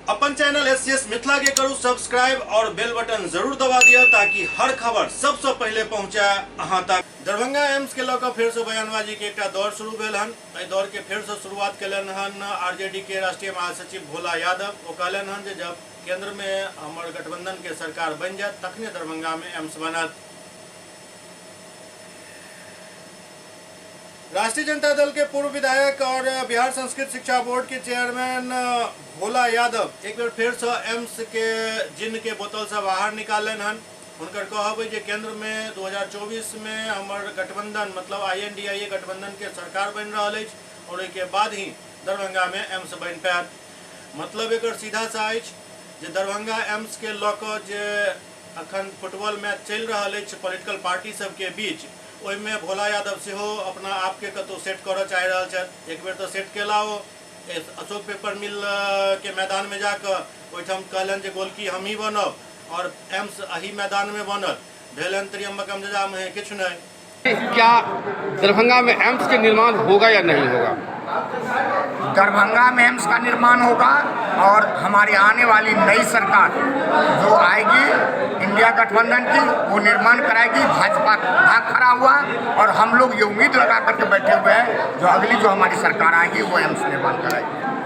अपन channel SCS Mithila के करू सब्सक्राइब और बेल बटन जरूर दबा दिया ताकि हर खबर सबसे पहले पहुंचे अहां तक। दरभंगा एम्स के लऽ कऽ फेरसँ बयानबाजी के एकटा दौर शुरू भेल हन। एहि दौर के फेरसँ शुरुआत केलनि हन आरजेडी के राष्ट्रीय महासचिव भोला यादव। ओ कहलनि हन जे जब केंद्र में हमर गठबंधन के सरकार बनि जायत तखने दरभंगा में एम्स बनत। राष्ट्रीय जनता दल के पूर्व विधायक और बिहार संस्कृत शिक्षा बोर्ड के चेयरमैन भोला यादव एक बेर फेर से एम्स के जिन्न के बोतल से बाहर निकालनि हन। हुनकर कहब अइ जे केंद्र में 2024 में हमर गठबंधन मतलब आईएनडीआईए गठबंधन के सरकार बनि रहल अछि और ओहिके बाद ही दरभंगा में एम्स बनि पायत। मतलब एकर सीधा सा अछि जे दरभंगा एम्स के लऽ कऽ जे अखन फुटबॉल मैच चलि रहल अछि पॉलिटिकल पार्टी सबके बीच, ओहिमे भोला यादव सेहो अपना आपके कतहु सेट करऽ चाहि रहल छथि। एक बेर तऽ सेट केला ओ अशोक पेपर मिल के मैदानमे जाकऽ, ओहिठाम कहलनि जे गोलकी हमही बनब और एम्स एही मैदानमे बनत। भेलनि त्र्यंबकम जजामहे किछु नहि। क्या दरभंगा में एम्स के निर्माण होगा या नहीं होगा? दरभंगा में एम्स का निर्माण होगा और हमारी आने वाली नई सरकार जो आएगी इंडिया गठबंधन की, वो निर्माण कराएगी। भाजपा भाग खड़ा हुआ और हम लोग ये उम्मीद लगा करके बैठे हुए हैं जो अगली जो हमारी सरकार आएगी वो एम्स निर्माण कराएगी।